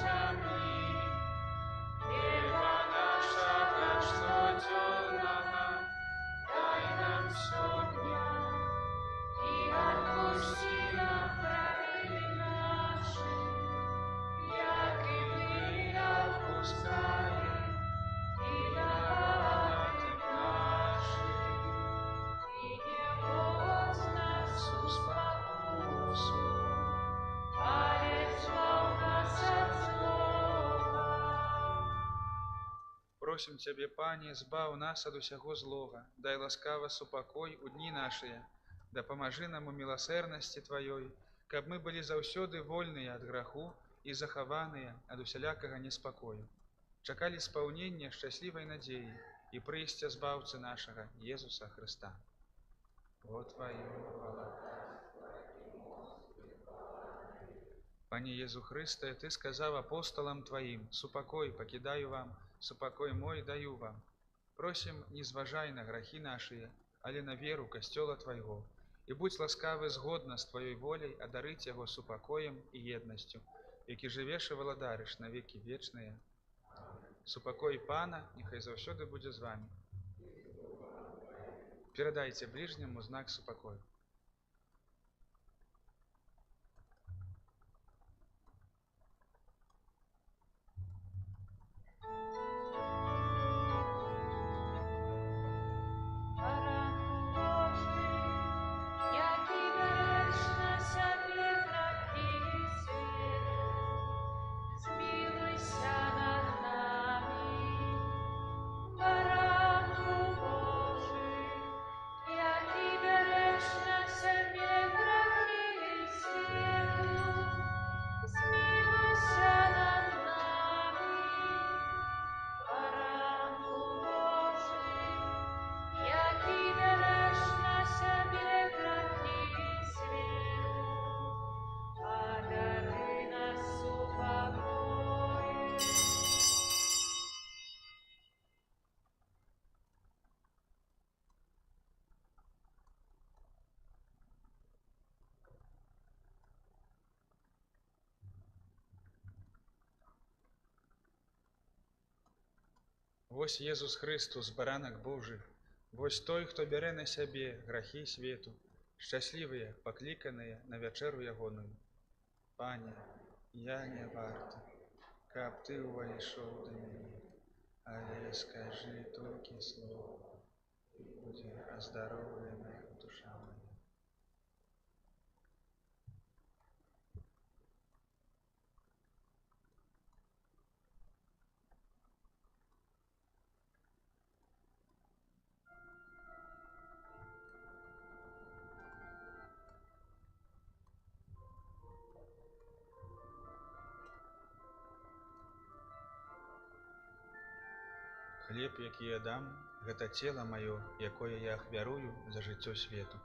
зямлі. Хлеба нашага штодзённага дай нам сёння, і адпусці нам правіны нашы, як і мы адпускаем вінаватым нашым. І не ўводзь нас у спакусу, але збаў нас ад злога. Просім Цябе, Пане, збаў нас ад усяго злога, дай ласкава супакой у дні нашыя, дапамажы нам у міласэрнасці Тваёй, каб мы былі заўсёды вольныя ад граху і захаваныя ад усялякага неспакою. Чакалі спаўнення шчаслівай надзеі і прыйсця Збаўцы нашага Езуса Хрыста. Бо Тваё валадарства і моц і хвала навекі. Пане Езу Хрысце, Ты сказаў апосталам Тваім: «Супакой пакідаю вам, супакой мой даю вам». Просім, не зважай на грахі нашыя, але на веру Касцёла Твайго, і будзь ласкавы згодна з Тваёй воляй адарыць яго супакоем і еднасцю, які жывеш і валадарыш на векі вечныя. Супакой Пана няхай заўсёды будзе з вамі. Перадайце бліжняму знак супакою. Баранку Божы, які бярэш на сябе грахі свету, змілуйся над намі. Баранку Божы, які бярэш на сябе грахі свету, змілуйся над намі. Баранку Божы, які бярэш на сябе грахі свету, адары нас супакоем. Вось Езус Хрыстус, Баранак Божы, вось той, хто бярэ на сябе грахі свету, шчаслівыя, пакліканыя на вячэру ягоную. Пане, я не варты, каб ты ўвайшоў да мяне, але скажы толькі слова, і будзе аздароўлена душа моя. Хлеб, які я дам, гэта цела маё, якое я ахвярую за жыццё свету.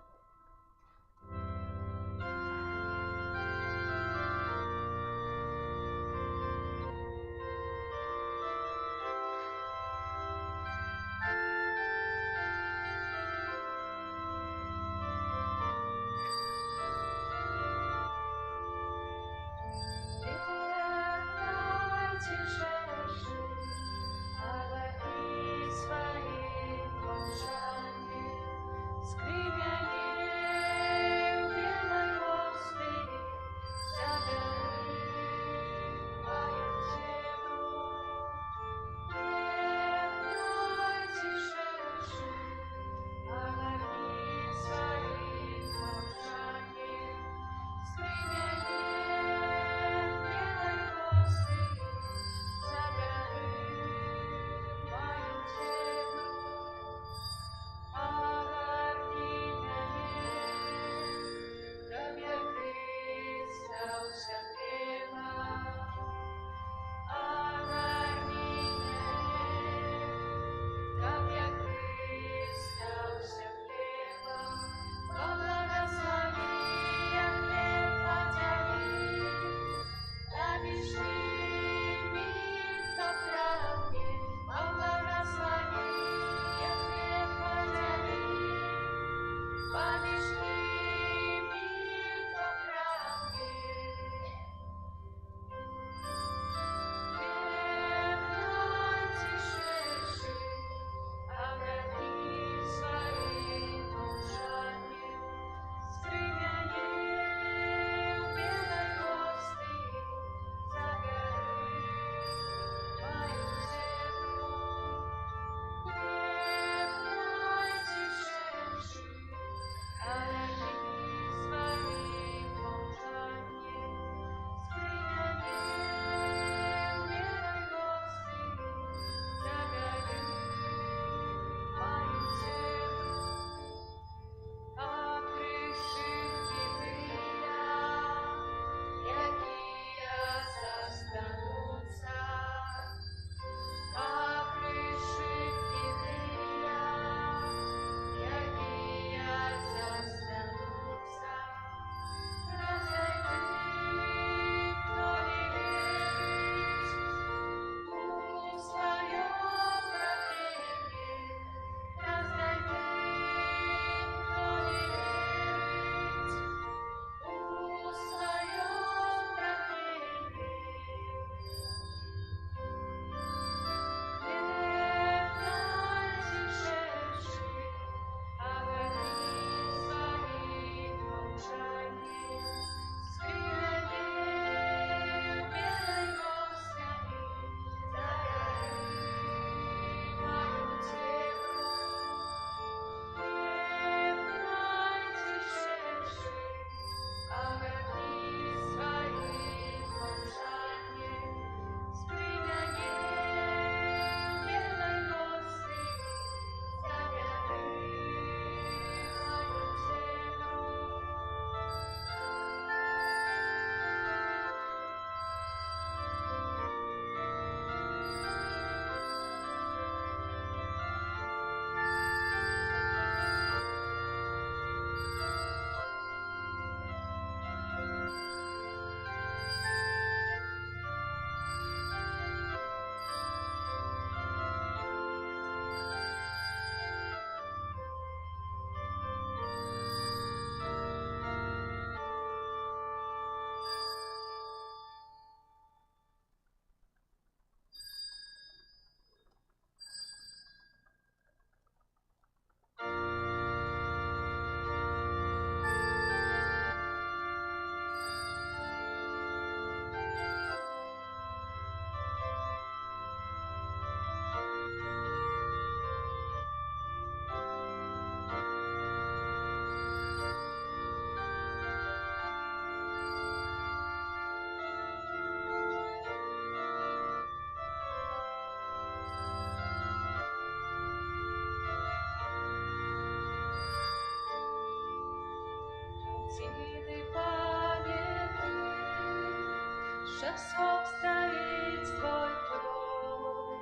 Часом стаіць Твой трон,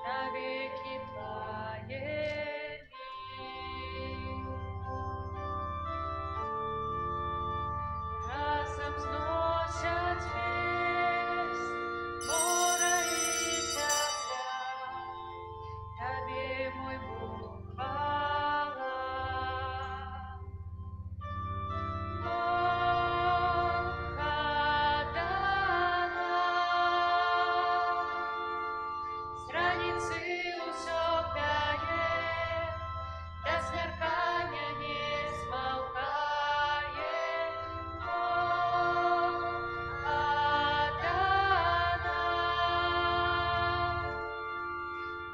навекі Твае. Разам зносяць весть мора і зямля, Табе, мой Бог, хвала. Бог Адонай, з раніцы ўсё пяе, да змяркання не змаўкае. Бог Адонай,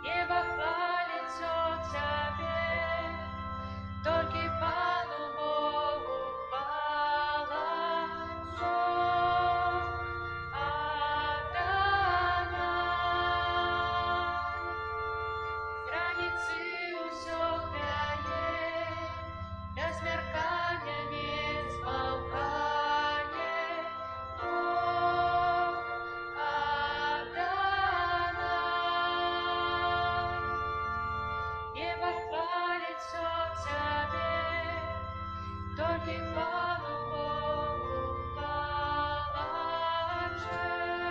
неба хваліць усё Цябе, толькі Пану Богу хвала. Бог Адонай, з раніцы ўсё пяе, да змяркання не змаўкае. Бог Адонай, неба хваліць усё Цябе, толькі Пану Богу хвала, чэсць.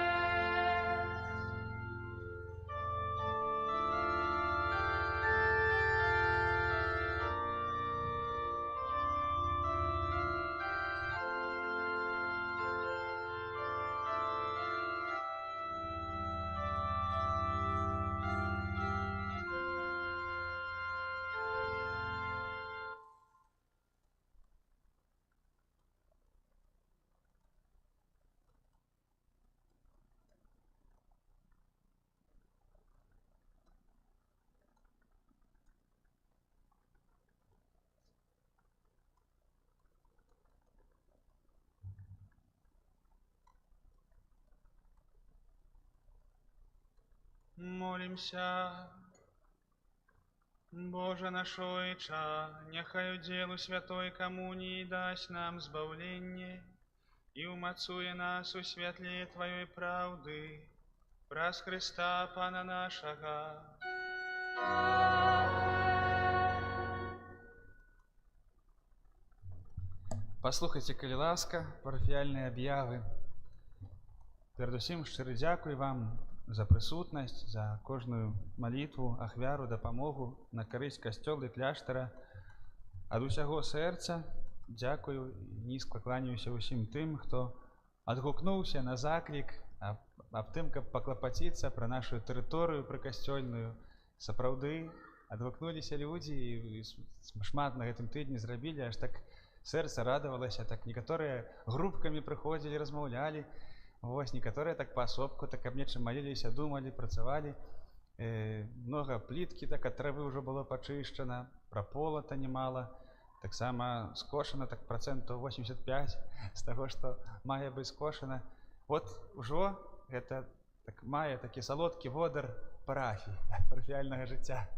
Молімся. Божа наш Ойча, няхай удзел у святой камуніі дасць нам збаўленне і ўмацуе нас у святле Тваёй праўды, праз Хрыста Пана нашага. Паслухайце, калі ласка, парафіяльныя аб'явы. Перадусім, шчыры дзякуй вам за прысутнасць, за кожную малітву, ахвяру, дапамогу на карысць касцёла і кляштара. Ад усяго сэрца дзякую і нізка кланяюся ўсім тым, хто адгукнуўся на заклік аб тым, каб паклапаціцца пра нашу тэрыторыю прыкасцёльную. Сапраўды адгукнуліся людзі і шмат на гэтым тыдні зрабілі, аж так сэрца радавалася, так некаторыя групкамі прыходзілі, размаўлялі. Вось, некаторыя так паасобку, так аб нечым маліліся, думалі, працавалі. Многа пліткі так ад травы ўжо было пачышчана, праполата немала, таксама скошана так працэнтаў 85 з таго, што мае быць скошана. Вот ужо гэта так мае такі салодкі водар парафіі, парафіяльнага жыцця.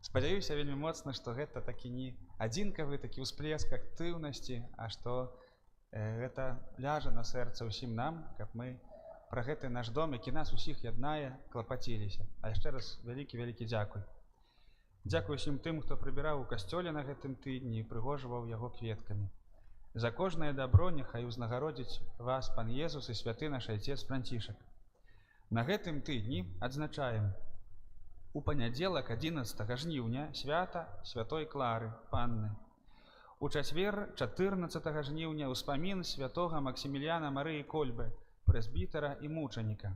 Спадзяюся вельмі моцна, што гэта такі не адзінкавы такі ўсплеск актыўнасці, а што гэта ляжа на сэрца ўсім нам, каб мы пра гэты наш дом, які нас усіх яднае, клапаціліся. А яшчэ раз вялікі-вялікі дзякуй. Дзякуй усім тым, хто прыбіраў у касцёле на гэтым тыдні і прыгожваў яго кветкамі. За кожнае дабро няхай узнагародзіць вас Пан Езус і святы наш айцец Францішак. На гэтым тыдні адзначаем у панядзелак 11 жніўня свята святой Клары, панны. У чацвер 14 жніўня ўспамін святога Максіміліяна Марыі Кольбы, прэзбітара і мучаніка.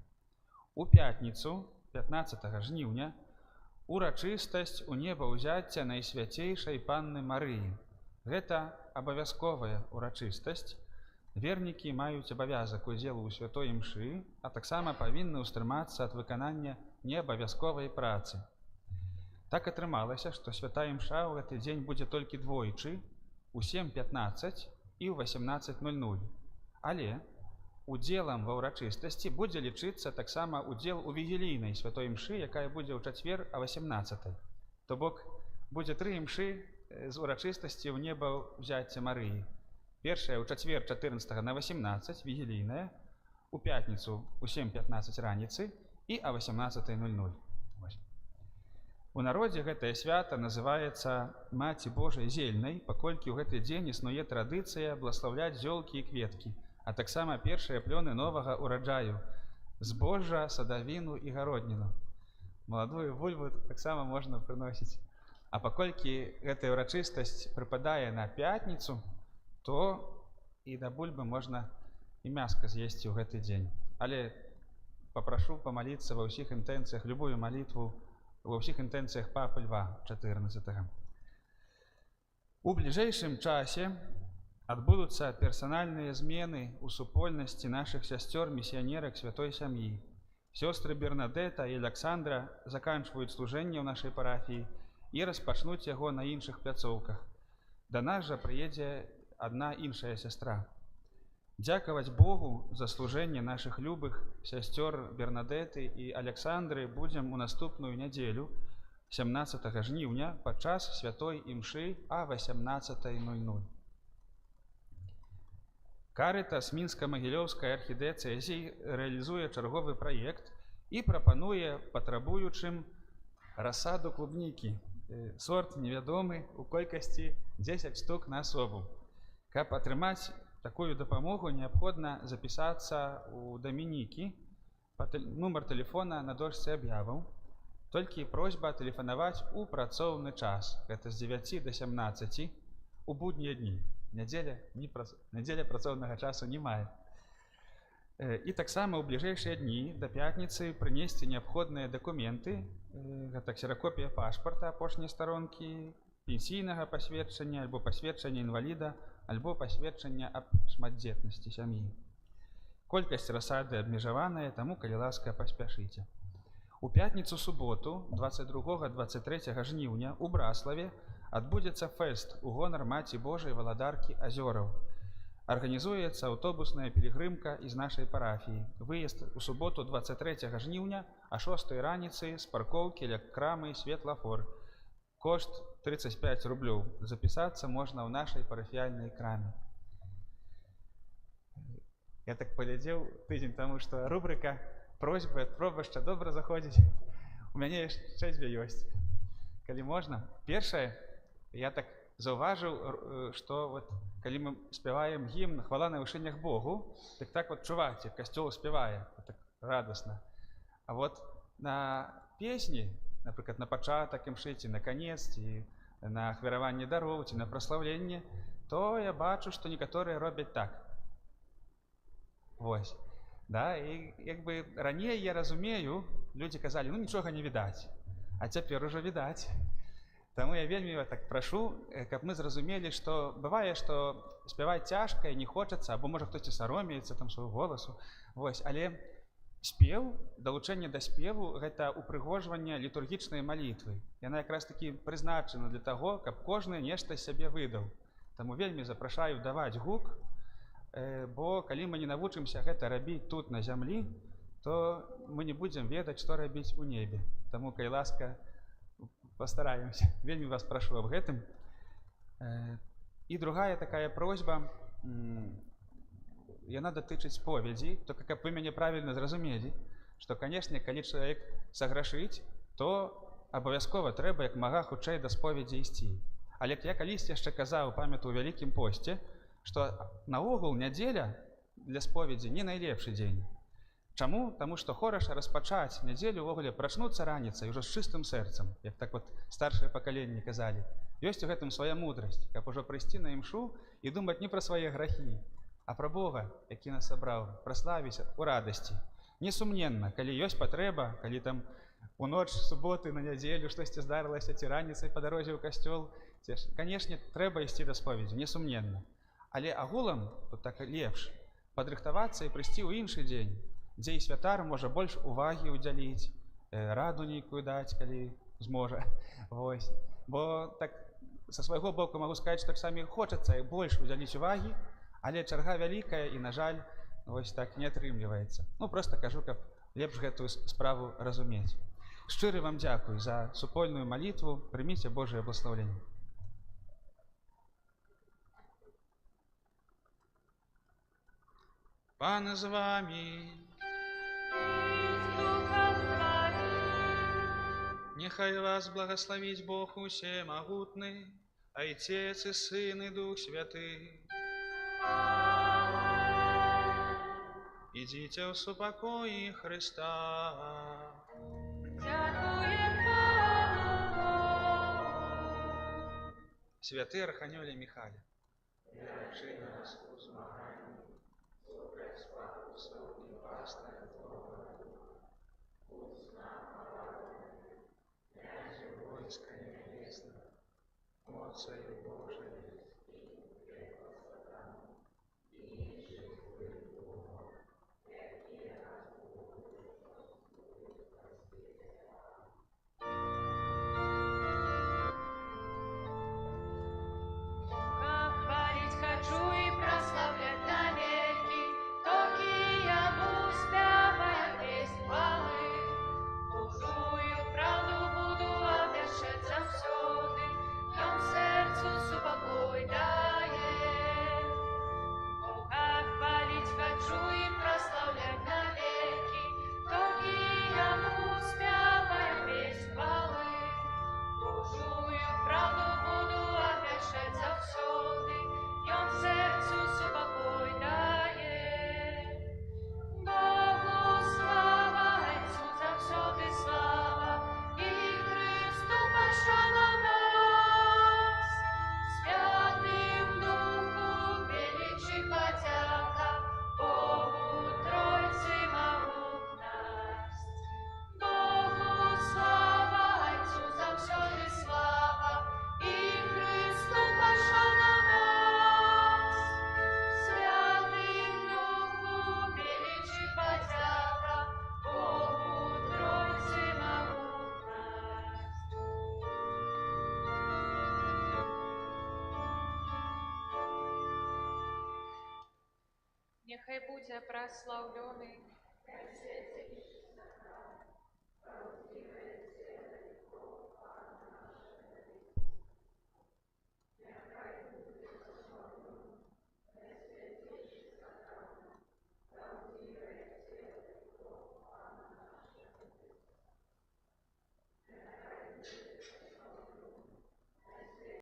У пятніцу 15 жніўня урачыстасць у неба ўзяцця найсвяцейшай панны Марыі. Гэта абавязковая урачыстасць. Вернікі маюць абавязак удзелу ў святой імшы, а таксама павінны ўстрымацца ад выканання неабавязковай працы. Так атрымалася, што святая імша ў гэты дзень будзе толькі двойчы, у 7:15 і ў 18:00. Але удзелам ва ўрачыстасці будзе лічыцца таксама удзел у вігілійнай святой імшы, якая будзе ў чацвер а 18. То бок будзе тры імшы з урачыстасці ў неба ўзяцця Марыі. Першая ў чацвер 14 на 18, вігілійная, У пятніцу ў 7:15 раніцы і а 18:00. Вось. У народзе гэтае свята называецца Маці Божай зельнай, паколькі ў гэты дзень існуе традыцыя бласлаўляць зёлкі і кветкі, а таксама першыя плёны новага ўраджаю, збожжа, садавіну і гародніну. Маладую бульбу таксама можна прыносіць. А паколькі гэтая ўрачыстасць прыпадае на пятніцу, то і да бульбы можна і мяска з'есці ў гэты дзень. Але папрашу памаліцца ва ўсіх інтэнцыях, любую малітву ва ўсіх інтэнцыях папы Льва XIV. У бліжэйшым часе адбудуцца персанальныя змены ў супольнасці нашых сясцёр-місіянерак святой сям'і. Сёстры Бернадэта і Александра заканчваюць служэнне ў нашай парафіі і распачнуць яго на іншых пляцоўках. Да нас жа прыедзе адна іншая сястра. Дзякаваць Богу за служэнне нашых любых сясцёр Бернадэты і Александры будзем у наступную нядзелю, 17 жніўня, падчас святой імшы а 18:00. Карытас Мінска-Магілёўскай архідыяцэзіі рэалізуе чарговы праект і прапануе патрабуючым расаду клубнікі. Сорт невядомы, у колькасці 10 штук на асобу. Каб атрымаць такую дапамогу, неабходна запісацца ў Дамінікі, нумар тэлефона на дошцы аб'яваў. Толькі просьба тэлефанаваць у працоўны час. Гэта з 9 до 17 у буднія дні. Нядзеля, не прац... нядзеля працоўнага часу не мае. І таксама ў бліжэйшыя дні да пятніцы прынесці неабходныя дакументы, гэта ксеракопія пашпарта апошняй старонкі, пенсійнага пасведчання альбо пасведчання інваліда, альбо пасведчання аб шматдзетнасці сям'і. Колькасць расады абмежаваная, таму, калі ласка, паспяшыце. У пятніцу суботу 22-23 жніўня у Браславе адбудзецца фэст у гонар Маці Божай Валадаркі азёраў. Арганізуецца аўтобусная пілігрымка з нашай парафіі. Выезд у суботу 23 жніўня а 6 раніцы з паркоўкі ля крамы «Светлафор». Кошт 35 рублёў. Запісацца можна ў нашай парафіяльнай краме. Я так паглядзеў тыдзень таму, што рубрыка «Просьбы ад пробашча» добра заходзіць. У мяне яшчэ дзве ёсць. Калі можна. Першае, я так заўважыў, што вот, калі мы спяваем гімн «Хвала на вышынях Богу», так вот чуваць, як касцёл спявае, вот так радасна. А вот на песні, напрыклад, на пачатак імшы ці на канец, ці на ахвяраванне дароў, ці на праслаўленне, то я бачу, што некаторыя робяць так. Вось. Да, і як бы раней, я разумею, людзі казалі: «Ну, нічога не відаць». А цяпер ужо відаць. Таму я вельмі так прашу, каб мы зразумелі, што бывае, што спяваць цяжка і не хочацца, або можа хтосьці саромеецца там свайго голасу. Вось, але спеў, далучэнне да спеву — гэта ўпрыгожванне літургічнай малітвы. Яна якраз такі прызначана для таго, каб кожны нешта з сябе выдаў. Таму вельмі запрашаю даваць гук, бо калі мы не навучымся гэта рабіць тут на зямлі, то мы не будзем ведаць, што рабіць у небе. Таму, калі ласка, пастараемся. Вельмі вас прашу аб гэтым. І другая такая просьба, яна датычыць споведзі, только каб вы мяне правільна зразумелі, што, канешне, калі чалавек саграшыць, то абавязкова трэба як мага хутчэй да споведзі ісці. Але як я калісьці яшчэ казаў, памятаю, у Вялікім посце, што наогул нядзеля для споведзі не найлепшы дзень. Чаму? Таму што хораша распачаць нядзелю, увогуле прачнуцца раніцай ужо з чыстым сэрцам, як так вот старшае пакаленне казалі. Ёсць у гэтым свая мудрасць, каб ужо прыйсці на імшу і думаць не пра свае грахі, а пра Бога, які нас сабраў, праславіць у радасці. Несумненна, калі ёсць патрэба, калі там у ноч суботы на нядзелю штосьці здарылася ці раніцай па дарозе ў касцёл, ці ж, канешне, трэба ісці да споведзі, несумненна. Але агулам тут так лепш падрыхтавацца і прыйсці ў іншы дзень, дзе і святар можа больш увагі ўдзяліць, раду нейкую даць, калі зможа. Вось. Бо так са свайго боку магу сказаць, што часамі хочацца і больш удзяліць увагі, але чарга вялікая і, на жаль, вось так не атрымліваецца. Ну, просто кажу, каб лепш гэтую справу разумець. Шчыры вам дзякуй за супольную малітву, прыміце Божае благословенне. Пан з вамі. З духам тваім. Няхай вас благаславіць Бог усемагутны, Айцец і Сын і Дух Святы. Амэн. Ідзіце ў супакоі Хрыста. Дзякуем Пану Богу. Святы Арханёле Міхале, беражы нас у змаганні супраць спакусаў і пастак злога духа. Будзь нам абаронай, князю войска нябеснага, моцаю Божаю скінь у пекла сатану і іншых злых духаў, якія разгублены шастуюць па свеце. Бога хваліць хачу і праслаўляць навекі, толькі Яму спяваю песнь хвалы. Божую праўду буду абвяшчаць заўсёды, Ён сэрцу супакой дае. Бога хваліць хачу і праслаўляць навекі, толькі Яму спяваю песнь хвалы. Божую праўду буду абвяшчаць заўсёды, Ён сэрцу супакой дае. Богу слава, Айцу заўсёды слава, і Хрысту пашана моц. Святым Духу веліч і падзяка, Богу Тройцы магутнасць. Богу слава, Айцу заўсёды слава, і Хрысту пашана моц. Святым Духу веліч і падзяка, Богу Тройцы магутнасць. Няхай будзе праслаўлены. Айцец